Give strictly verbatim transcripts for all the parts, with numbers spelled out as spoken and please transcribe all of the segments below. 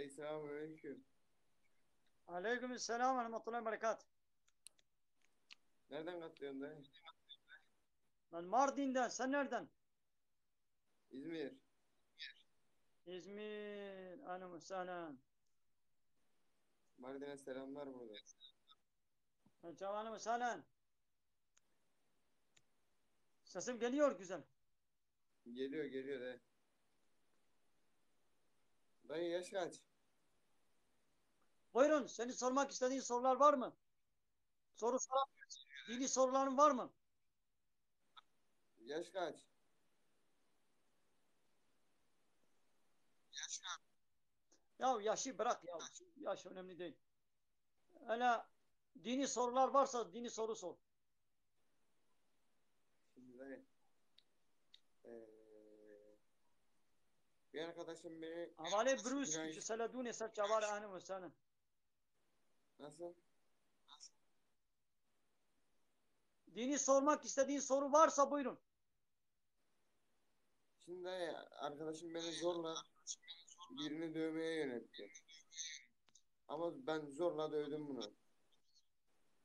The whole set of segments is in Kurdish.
Selamünaleyküm. Aleykümselam ve rahmetullahi ve berekat. Nereden katılıyorsun dayı? Ben Mardin'den, sen nereden? İzmir. İzmir, ahlen ve sahlen. Mardin'e selamlar burada. Ahlen ve sahlen. Sesim geliyor güzel. Geliyor, geliyor dayı. Dayı yaş kaç? Buyurun, seni sormak istediğin sorular var mı? Soru soran, dini soruların var mı? Yaş kaç? Yaş kaç? Ya yaşı bırak ya. Yaş önemli değil. Hele dini sorular varsa dini soru sor. Şimdi dayı, eee, bir arkadaşım beni Havale Bruce, Güneş- Seladune, ser çavar, ahlen ve sahlen. Nasıl? Dini sormak istediğin soru varsa buyurun. Şimdi arkadaşım beni zorla birini dövmeye yöneltti. Ama ben zorla dövdüm bunu.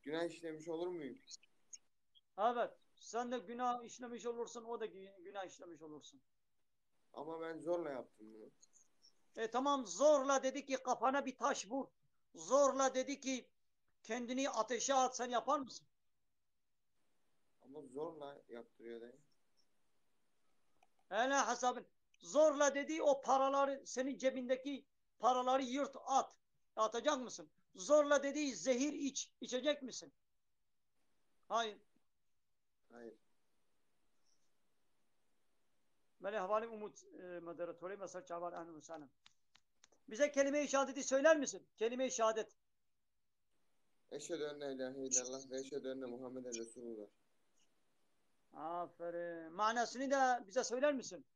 Günah işlemiş olur muyum? Evet. Sen de günah işlemiş olursun, o da gü- günah işlemiş olursun. Ama ben zorla yaptım bunu. E tamam, zorla dedi ki kafana bir taş vur. Zorla dedi ki kendini ateşe at, sen yapar mısın? Ama zorla yaptırıyor dayı. Hele hesabın. Zorla dedi o paraları, senin cebindeki paraları yırt at. Atacak mısın? Zorla dedi zehir iç. İçecek misin? Hayır. Hayır. Belê hevalê Umut, e, moderatörê me ser çavar, ehlen ve sehlen. Bize kelime-i şehadeti söyler misin? Kelime-i şehadet. Eşhedü en la ilahe illallah ve eşhedü enne Muhammeden Resulullah. Aferin. Manasını da bize söyler misin?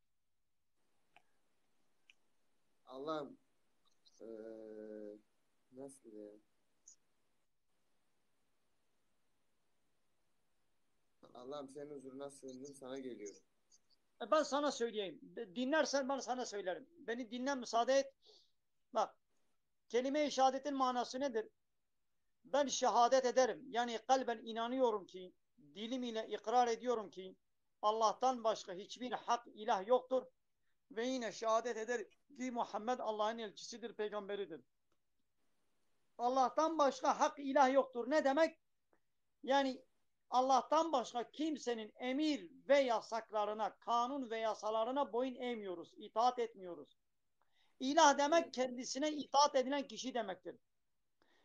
Allah'ım, eee, nasıl ya? Allah'ım senin huzuruna sığındım, sana geliyorum. E, ben sana söyleyeyim. Be-, dinlersen ben sana söylerim. Beni dinle, müsaade et. Bak, kelime-i şehadetin manası nedir? Ben şehadet ederim. Yani kalben inanıyorum ki, dilim ile ikrar ediyorum ki Allah'tan başka hiçbir hak ilah yoktur. Ve yine şehadet eder ki Muhammed Allah'ın elçisidir, peygamberidir. Allah'tan başka hak ilah yoktur. Ne demek? Yani Allah'tan başka kimsenin emir ve yasaklarına, kanun ve yasalarına boyun eğmiyoruz, itaat etmiyoruz. İlah demek kendisine itaat edilen kişi demektir.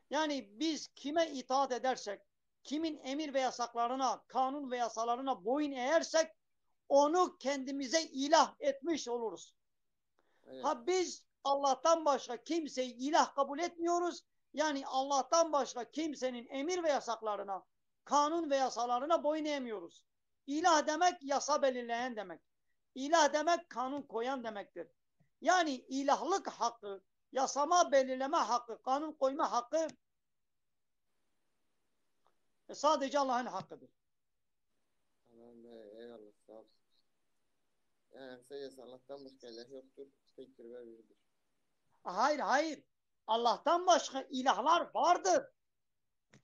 Yani biz kime itaat edersek, kimin emir ve yasaklarına, kanun ve yasalarına boyun eğersek, onu kendimize ilah etmiş oluruz. Evet. Ha, biz Allah'tan başka kimseyi ilah kabul etmiyoruz. Yani Allah'tan başka kimsenin emir ve yasaklarına, kanun ve yasalarına boyun eğmiyoruz. İlah demek yasa belirleyen demek. İlah demek kanun koyan demektir. Yani ilahlık hakkı, yasama belirleme hakkı, kanun koyma hakkı, e, sadece Allah'ın hakkıdır. Tamam be, eyvallah, sağ ol. Yani kısacası Allah'tan başka ilah yoktur, tektir ve biridir. Hayır, hayır. Allah'tan başka ilahlar vardır.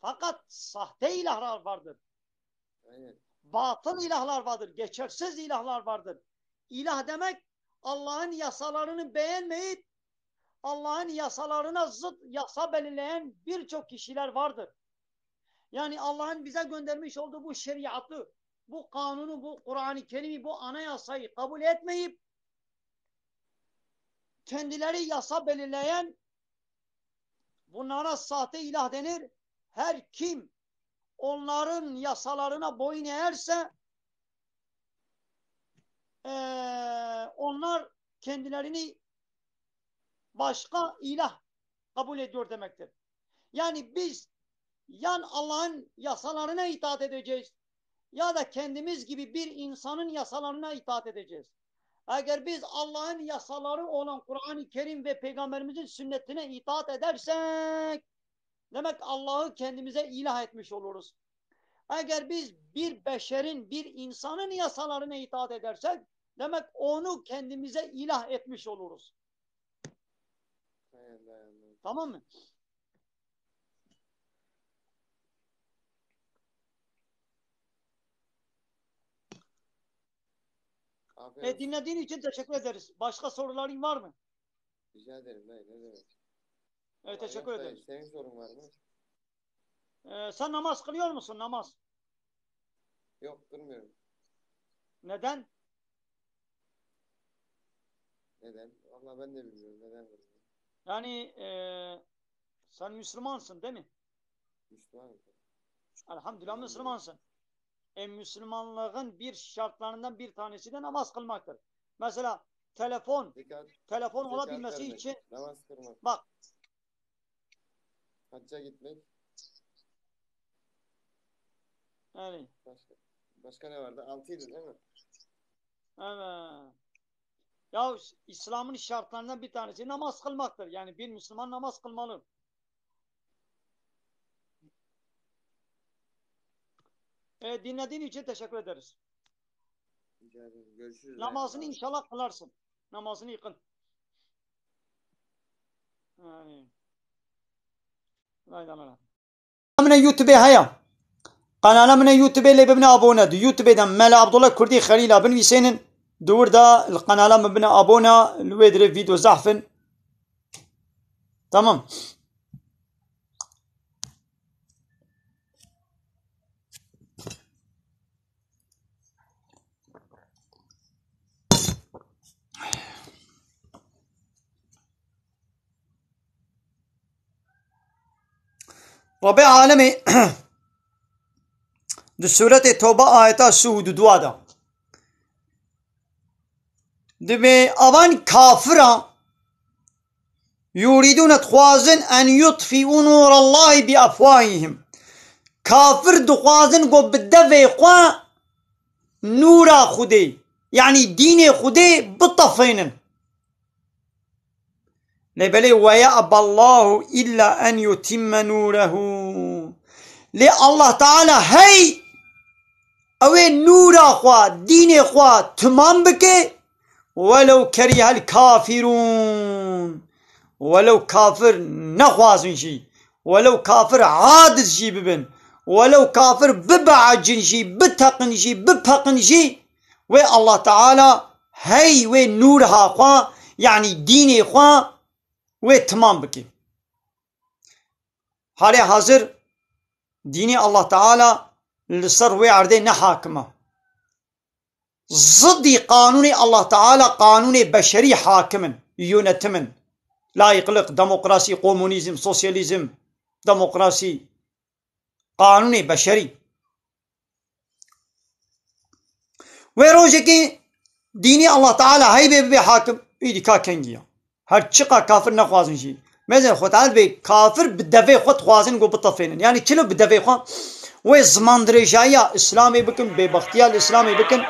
Fakat sahte ilahlar vardır. Aynen. Batıl ilahlar vardır, geçersiz ilahlar vardır. İlah demek Allah'ın yasalarını beğenmeyip Allah'ın yasalarına zıt yasa belirleyen birçok kişiler vardır. Yani Allah'ın bize göndermiş olduğu bu şeriatı, bu kanunu, bu Kur'an-ı Kerim'i, bu anayasayı kabul etmeyip kendileri yasa belirleyen, bunlara sahte ilah denir. Her kim onların yasalarına boyun eğerse, eee, onlar kendilerini başka ilah kabul ediyor demektir. Yani biz yan Allah'ın yasalarına itaat edeceğiz ya da kendimiz gibi bir insanın yasalarına itaat edeceğiz. Eğer biz Allah'ın yasaları olan Kur'an-ı Kerim ve Peygamberimizin sünnetine itaat edersek, demek Allah'ı kendimize ilah etmiş oluruz. Eğer biz bir beşerin, bir insanın yasalarına itaat edersek, demek onu kendimize ilah etmiş oluruz. Tamam mı? Aferin. E, dinlediğin için teşekkür ederiz. Başka soruların var mı? Rica ederim dayı, ne demek? Evet, teşekkür ederim. Senin sorun var mı? E, sen namaz kılıyor musun, namaz? Yok, kılmıyorum. Neden? Neden? Vallahi ben de bilmiyorum neden kılmıyorum. Yani, e, sen Müslümansın, değil mi? Müslümanım. Elhamdülillah, Müslümansın. E, Müslümanlığın bir şartlarından bir tanesi de namaz kılmaktır. Mesela telefon, Zekat, telefon zekat olabilmesi vermek, için namaz kılmak, bak, hacca gitmek. Yani. Başka, başka ne vardı? Altıydı değil mi? Evet. Ya, İslam'ın şartlarından bir tanesi namaz kılmaktır. Yani bir Müslüman namaz kılmalı. E, dinlediğin için teşekkür ederiz. Rica ederim. Görüşürüz. Namazını inşallah kılarsın. Namazını yıkın. Yani. Haydi Allah'a. Min YouTube heye. Kanala min YouTube lê bibine abone. Di YouTube de Mela Abdullah Kurdî Xelîla binivîsênin. Di wir de li kanala min bine abone. Li wê dirê vîdeo zehf in. Tamam. Rebê alemê di sûretê Toba ayeta sî û du de dibê avan kafira yurîdûne dixwazin en yutfîû nûrallahi bi efwahihim. Kafir dixwazin ku bi devê xwe nûra Xwedê, yanî dînê Xwedê bitefênin. Lê belê, "Ve ye'ballahu illa en yutimme nûrehu." Lê Allah Teala hey ew ê nûra xwe, dînê xwe timam bike, "welew kerihel kafirûn." Welew kafir nexwazin jî, welew kafir aciz jî bibin, welew kafir bibeecin jî, biteqin jî, bipeqin jî, wê Allah Teala hey wê nûrha xwe, yanî dînê xwe wê timam bike. Halê hazir dînê Allah Teala li ser wê erdê ne hakim e. Zidî qanûnê Allah Teala, qanûnê beşerî hakim in, yönetim in. Layîqlik, demokrasî, komunîzm, sosyalîzm, demokrasî, qanûnê beşerî. Wê rojekê dînê Allah Teala heybê bibe hakim, îdî ka kengî ya. Her çiqa kafir nexwazin jî. Mezin Xwedê dibê kafir bi devê xwe dixwazin ku bitefênin. Yanî çilo bi devê xwe? Wê zimandirêjayiya Îslamê bikin, bêbextiya li Îslamê bikin.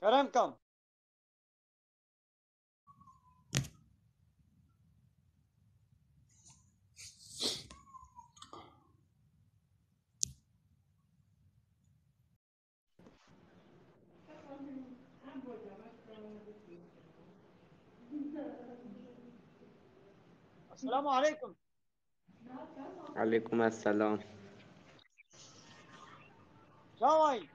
Kerem kam. Esselamu aleyküm. Aleykum esselam. Çaway?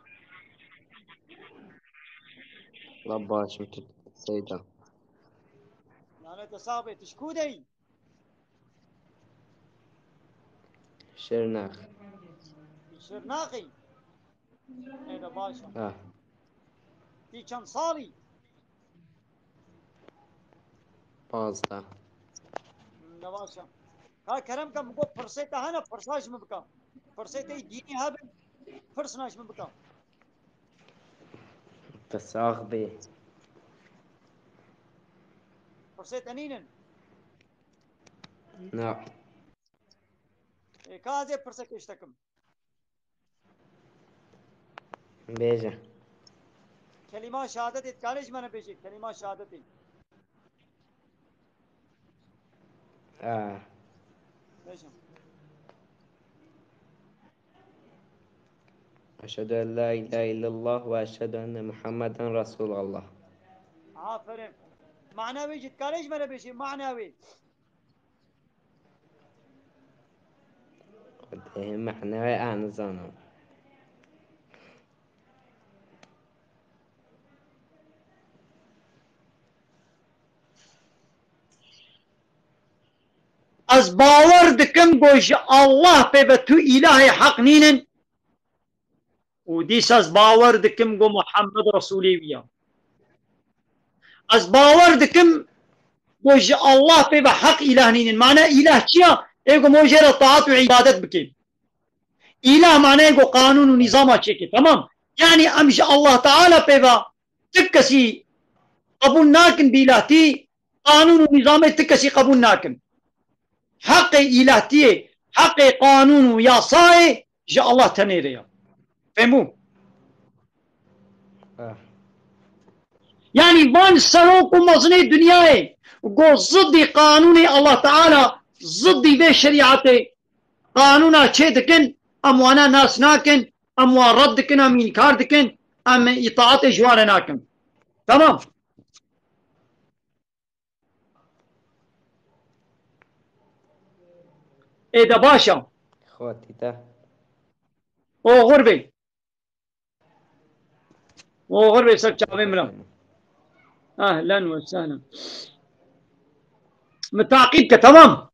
La baş, tu seyda. Lanet hesabê, tu ji ku dey? Şirnex. Şirnexî? Ê de baş e. Ha. Tî çend salî? Pazdeh. Ne baş e. Ka kerem ke, min got pirsê te hene, pirsa ji min bike. Pirsê te yî dînî hebin, pirsna ji min bike. Te sax bê. Pirsê te nînin? Na. Ê, ka ez ê pirsek ji te kim. Bêje. Kelîma şehadetê dikarê ji me re bêje. Kelîma şehadetê. Ha. Bêje. Eşhedü en la ilahe illallah ve eşhedü enne Muhammeden Resulallah. Aferin. Mana wê jî dikarê ji me re bêjî, mana wê. Xwedê mana wê ez nizanim. Ez bawer dikim ku ji Allah pê ve tu îlahê heq nînin û dîsa ez bawer dikim ku Muhammed Resûlê wî ya. Ez bawer dikim ku ji Allah pê ve heq îlah nînin. Mane îlah çi ya? Ê ku me jê re taat û îbadet bike. Îlah maneyê ku qanûn û nîzama çêke. Temam. Yanî em ji Allah Teala pê ve ti kesî qebûl nakin bi îlahtî, qanûn û nîzamê ti kesî qebûl nakin. Heqê îlahtiyê, heqê qanûn û yasayê ji Allah tenê re ya. Fehmû? Eh. Yanî van serok û mezinê dinyayê ku zidî qanûnê Allah Teala, zidî vê şerîetê qanûna çê dikin, em wana nas nakin, em wan red dikin, em înkar dikin, em îtaatê ji wan re nakin. Tamam. Ê de baş e. Xwetî te. Oxir bê. Oxir bê ser çavê min re. Ehlen ve sehlen. Min taqîb ke, tamam.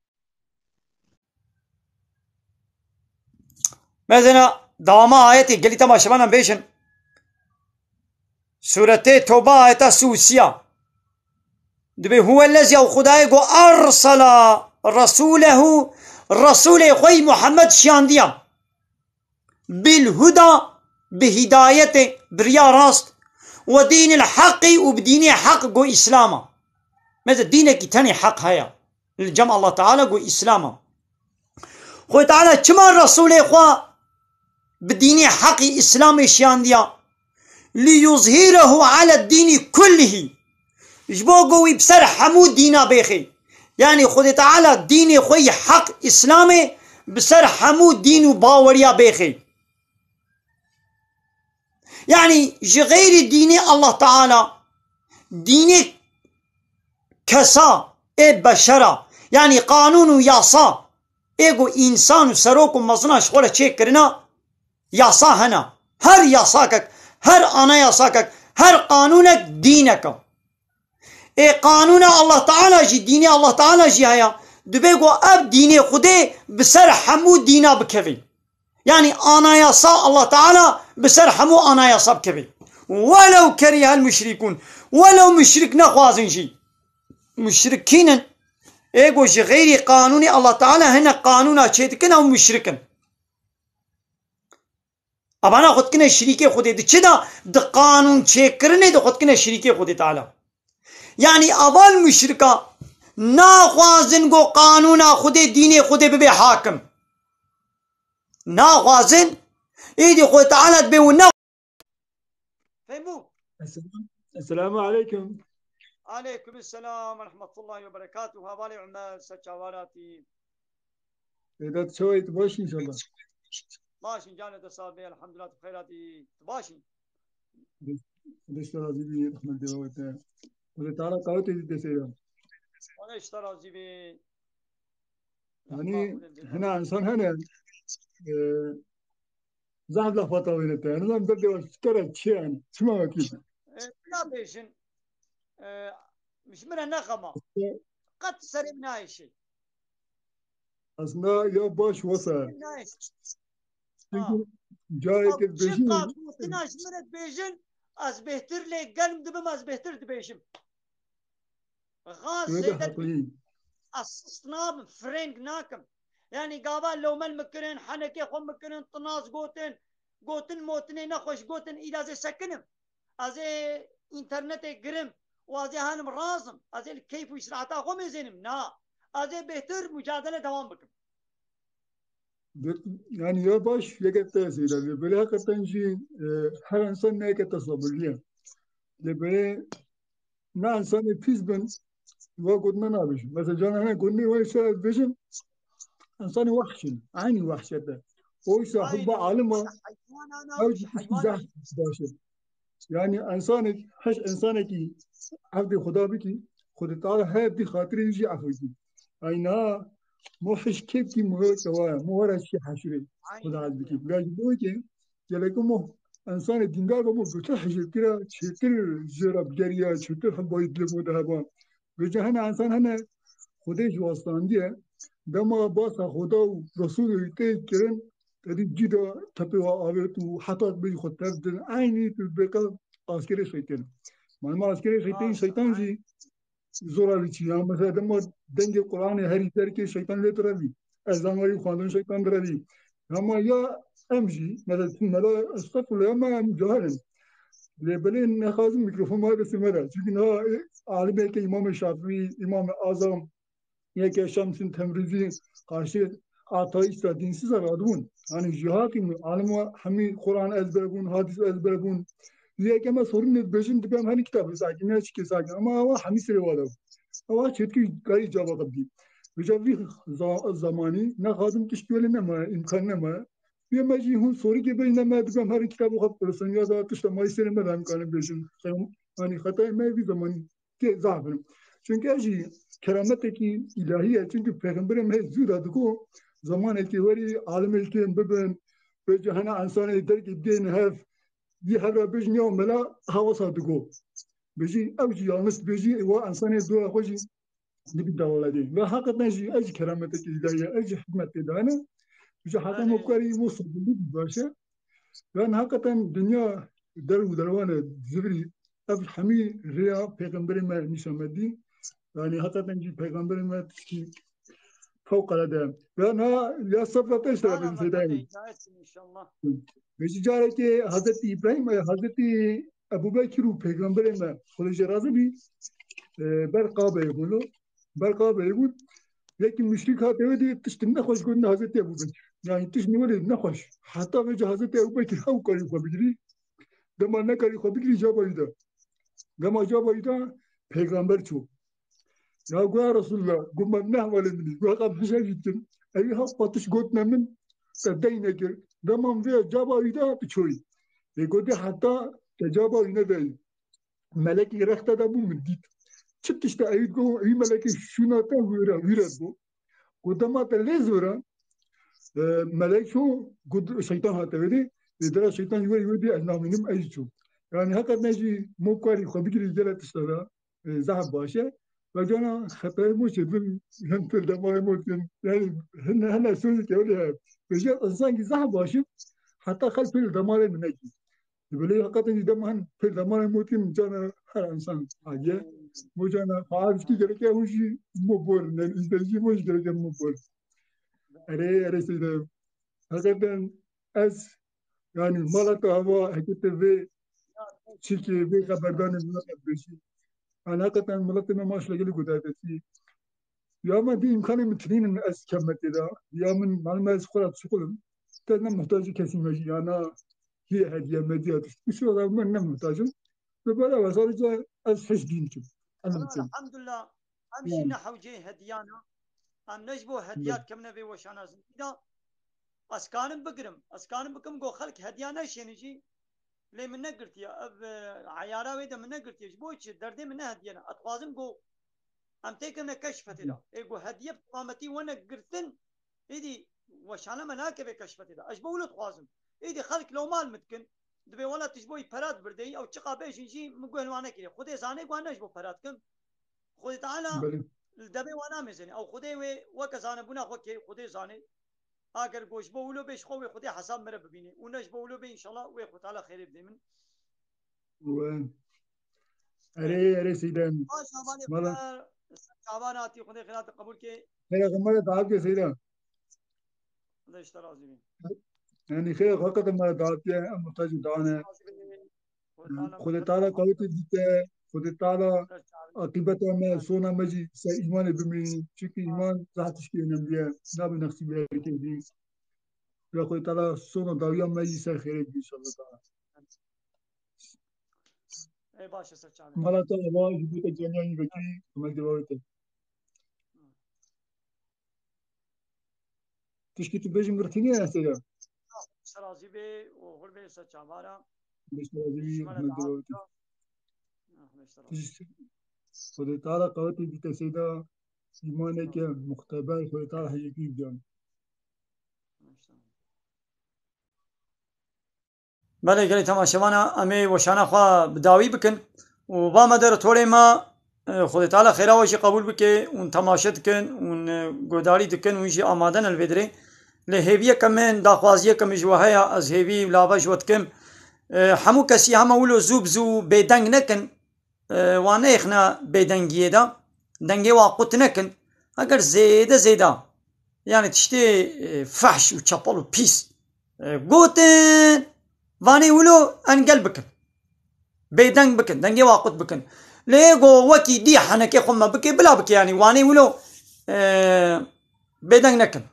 Mesela dewama ayetê gelî temaşevanan bêjin. Sûretê Toba ayeta sî û sîya. Dibê huwellezî, ew Xwedayê ku ersela resûlehu, resûlê xwe yî Muhammed şiyandiya. Bil huda, bi hîdayetê, bi riya rast, we dînil heqî û bi dînê heq ku Îslam a. Mesela dînekî tenê heq heye. Li cem Allah Teala ku Îslam a. Xwê Teala çima Resûlê xwe bi dînê heqî Îslamê şiyandiya? Li yuzhîrehu ala dînî kullihî. Ji bo ku wî bi ser hemû dîna bêxê. Yanî Xwedê Teala dînê xwe yî heq Îslamê bi ser hemû dîn û baweriya bêxê. Yanî ji xeyrî dînê Allah Teala, dînê kesa ê beşera, yanî qanûn û yasa ê ku însan û serok û mezina ji xwe re çêkirina, yasa hene. Her yasakek, her anayasakek, her qanûnek dînek e. Ê qanûna Allah Teala jî, dînê Allah Teala jî heye. Dibe ku ev dînê Xwedê bi ser hemû dîna bikeve. Yanî anayasa Allah Teala bi ser hemû anayasa bikeve. Welew kerihel muşrikûn. Welew muşrik nexwazin jî. Muşrik kî nin? Ê ku ji xeyrî qanûnê Allah Teala hinek qanûna çêdikin, ew muşrik in. Evana xwe dikine şirîkê Xwedê. Di çi de? Di qanûn çêkirinê de xwe dikine şirîkê Xwedê Teala. Yanî eval muşrika naxwazin ku qanûna Xwedê, dînê Xwedê bibe hakim. Naxwazin, êdî Xwedê Teala dibê û ne. Fehmû? Esselam, Esselamu Aleyküm. Aleyküm Esselam ve Rahmetullahi ve Berekatuhu. Hevalê Umer, ser çavan hatî? Vedat Çawayê, tu baş î înşallah? Baş in, canê te sax be, elhamdulillah, tu xeyr hatî. Tu baş î? Xwedê ji te razî bî, rehmet dê we te. Xwedê Teala qewetê dî destê de. Xwedê ji te razî bî. Yanî hina însan hene, e, zehf lafa tawêne te. Nizam derdê we ji te re çi ye, yanî çima wekî? E, bila bêjin, e, ji min re nexema. Qet serê min nayêşê. Aslında ya baş wesa. Serê min nayêşê. Çünkü Ha. careke Ew dibêjin. Çiqa gotina ji min re dibêjin, ez bêhtir lê germ dibim, ez bêhtir dibêjim. Xas Wê de zêde heqlî. Ez sist nabim, fireng nakim. Yanî gava lewmel mikirin, henekê xwe mikirin, tinaz gotin, gotin motinê nexweş gotin, îda zê sekinim. Ez ê înternetê girim û ez ê henim razim. Ez ê li keyf û îstiraheta xwe mêzênim. Na. Ez ê bêhtir mucadele dewam bikim. Bi-, yanî ya baş yeke te seyda. Lê belê heqeten jî, e, her însan ne yeke te sabirliye. Lê belê ne însanê pîs bin, wa gotina nabêjin. Mesela cana hene gotinê wa şe bêjin, însanê wehş in. Eynî wehşet e. Oysa hubba alima ew jî tiştî zehf baş e. Yani insanek, her insanekî evdê Xuda bikî, Xwedê Teala her di xatirê jî efw bikî. Ayna mo hiş kêf kî mo kewa, mo were şî heşirê Xuda ez bikî. Vira ji bo ke gelek mo insanê dîndar bo, mo götür hijir kira, çêtir jê re bigeriya, çêtir hubba dilê mo de heba. Vêca hene insan hene Xwedê ji wastandiye, dema basa Xweda û Resûlê wî tê kirin, te dî cî de tepê wa avêt û heta bêjî xwe tev din, eynî tu bêqe askerê şeytên. Malum askerê şeytên, şeytan jî zora wî çi ya. Mesela dema dengê Qur'anê herî derkê şeytan lê direvî. Ezan werî xwendin şeytan direvî. Ama ya em jî, mesela tu mela estağfurullah ama em cahil in. Lê belê nexwazim mikrofon ma destê me de. Çünkü niha, e, alimeke Îmamê Şafîî, Îmamê Azam, yeke Şemsîn Temrîzî qarşî ateîsta, dînsiza radibûn. Yani jî hatî min, alim wa hemî Quran ezber bûn, hadîs ezber bûn. Yeke me sorî ne dibêjin, dibêm herî kitab sakin, ne çikê sakin. Ama awa hemî serê wa de bû. Awa çêtkî karî cevap bidî. Vêca vî za-, zamanî nexwazim tişt wele nema, îmkan nema. Yê me jî hûn sorîkê bêjin, me dibêm herî kitab xwe bipirsîn, ya da tişta ma yî serê me de em karin bêjin. Yanî xetayê me vî zamanî tê zaf in. Çünkü ev jî kerametekî îlahî ye. Çünkü pêxemberê me zû da digo, zamanekî werî alimekê bibin, vêca hene insanê derkê dên hev, yê hev re bêjin ya mela hewasa digo. Bêjî ew jî yanlış dibêjî, wa insanê dora xwe jî dibî dewletê. Ve hakikaten jî ev jî kerametekî îlahî ye, ev jî hikmet tê de hene. Ji heta mo karî mo sabirlî bî baş e. Yani hakikaten dinya der û derwane zivirî, ev hemî rêya pêxemberê me nîşan me dî. Yani hakikaten jî pêxemberê me tiştî fewqelade. Ve na ya sefra te işte bin Seydayî. Ve ji carekê Hazreti İbrahim, e, Hazreti Ebu Bekir û pêxemberê me, Xwedê jê razî bî, e, ber Qabeyê bûn. Ber Qabeyê bûn. Yekî müşrik hate wê dê tiştin nexweş gotin Hazreti Ebu Bekir. Yani tiştin wê dê nexweş. Heta vêca Hazreti Ebu Bekir hew karî xwe bigirî. Dema nekarî xwe bigirî caba wî de. Dema caba wî de pêxember çû. Ya go ya Resulullah, go me neh welê min î. Go heqa min hişa jî dikim. Ewî heq patiş gotine min, te dey nekir. Dema min vê caba wî de tu çoyî. Ê go dê heta te caba wî nedayî. Melekî rexte de bû min dît. Çi tişt e ewî go, ewî melekî şûna te wî re, wî re go. Go dema te lê zora, e, melek çû, go şeytan hate wê dê. Ê dera şeytan wê, wê dê ez namînim ez çû. Yani heqet ne jî mo karî xwe bigirî gele tişta da. E, zehf baş e. Ve cana xetayê mo çêtin, hin pir demarê mo çêtin. Yani hin, hine sözü ke öyle. Ve jî insan ki zehf baş e. Heta xel pir demarê min nekî. Böyle hakikaten jî dema hin pir demarê mo çêtin cana her insan aye. Mo cana faal ki gerek ya hûn jî mo bor. Yani izleyicî mo jî gerek ya mo bor. Erê, erê seyde. Hakikaten ez, yani mala te ava heke te vê çîkê, vê xeberdanê mila te bêjî. Yani hakikaten miletê me maşallah gelî guhdar destî. Ya me dî îmkanê min tinînin ez kevme tê de. Ya min malum ez xwe re şixulim. Te ne muhtacî kesî me jî ya na hî hediye mediya tişt. Tişt olarak me ne muhtacim. Bi bela ve sadece ez hiç dîn kim. Elim kim. Elhamdulillah. Em jî ne hewceyê hediyana. Em ne ji bo hediya dikevine vê weşana zindî de. Ez kanim bigirim. Ez kanim bikim go xelk hediya neşênin jî. Lê min negirtiye. Ev, e, eyara wê de min negirtiye. Ji bo çi? Derdê min ne hediye ne. Ez dixwazim go em têkevine keşfetê de. Ê go hediye bi temametî wene girtin. Êdî weşana me nakeve keşfetê de. Ez ji bo wilo dixwazim. Êdî xelk lomal min dikin. Dibê wela tu ji bo wî pera dibirdeyî, ew çiqa bêjin jî min guh li wan nekiriye. Xwedê zanê ku ne ji bo pera dikim. Xwedê Teala Belê. Li devê wan namêzenê. Ew Xwedê wê weke zanebûna xwe kê Xwedê zanê. Ager ku ji bo wilo bê ji xwe wê Xwedê hesab min re bibînê. Û ne ji bo wilo bê înşallah wê Xwedê Teala xêrê bidê min. We. Erê, erê Seyda. Baş, hevalê Mala. Xwe, ser çavan hatî, Xwedê xêra te qebûl ke. Xêra xwe mala davet ke Seyda. Xwedê ji te razî bî. Yani xêra xwe qete mala davet ke, em muhtacî dane. Razî bî. Xwedê Teala qewetê dîte, Xwedê Teala aqîbeta me, sona me jî ser îmanê bimînin. Çünkü îman zehf tişkî önemli ye. Nabe nexsî bi herkê dî. Ya Xwedê Teala sona dawiya me jî ser xêrê bî înşallah Teala. Ê baş e ser çavê. Mala te ava, ji bo te camiya yî vekî, kime dî vawê te. Tişkî tu bêjî min re tînî ye, Seyda? ser razî bê û xur bê ser çavara. Beşte razî bî, Hikmet Dewavitî. Xwedê Teala qewetê bîte seyda îmaneke muxteber, Xwedê Teala heyekî bidan. Belê gelê temaşevana, em ê weşana xwe bi dawî bikin û va me der torê me, e, Xwedê Teala xêra we jî qebûl bike, hûn temaşe dikin, hûn, e, guhdarî dikin, hûn jî amade ne li vê dirê. Lê hêviyeke min, daxwaziyeke min ji we heye, ez hêvî û lava ji we dikim. E, hemû kesî hema wilo zû bi zû bêdeng nekin, e, wan neyêxine bêdengiyê de, dengê wa qut nekin. Eger zêde zêde, yani tiştê, e, fehş û çepel û pîs, e, gotin, vanê wilo engel bikin. Bêdeng bikin, dengê wa qut bikin. Lê go wekî dî henekê xwe me bike, bila bike, yani wanê wilo, e, bêdeng nekin.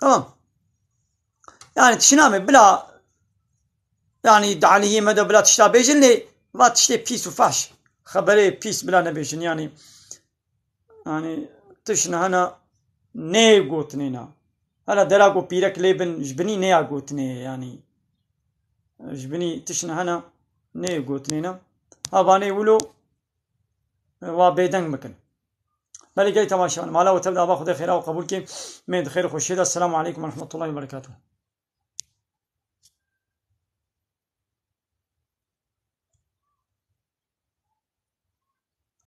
Tamam. Yani tişiname bila, yani di aliyê me de bila tişta bêjin lê va tiştê pîs û fahş. Xeberê pîs bila nebêjin yani. Yani tişna hena nê gotinê na. Hala dera ku pîrek lê bin ji binî nêya gotinê yani. Ji binî tişna hena nê gotinê na. Ha vanê wilo wa bêdeng bikin. Belê gelî temaşevan. Mala we tev de ava Xwedê xêra we qebûl kê. Mê di xêr û xweşiyê de. Selamu aleykum ve rahmetullahi ve berekatuhu.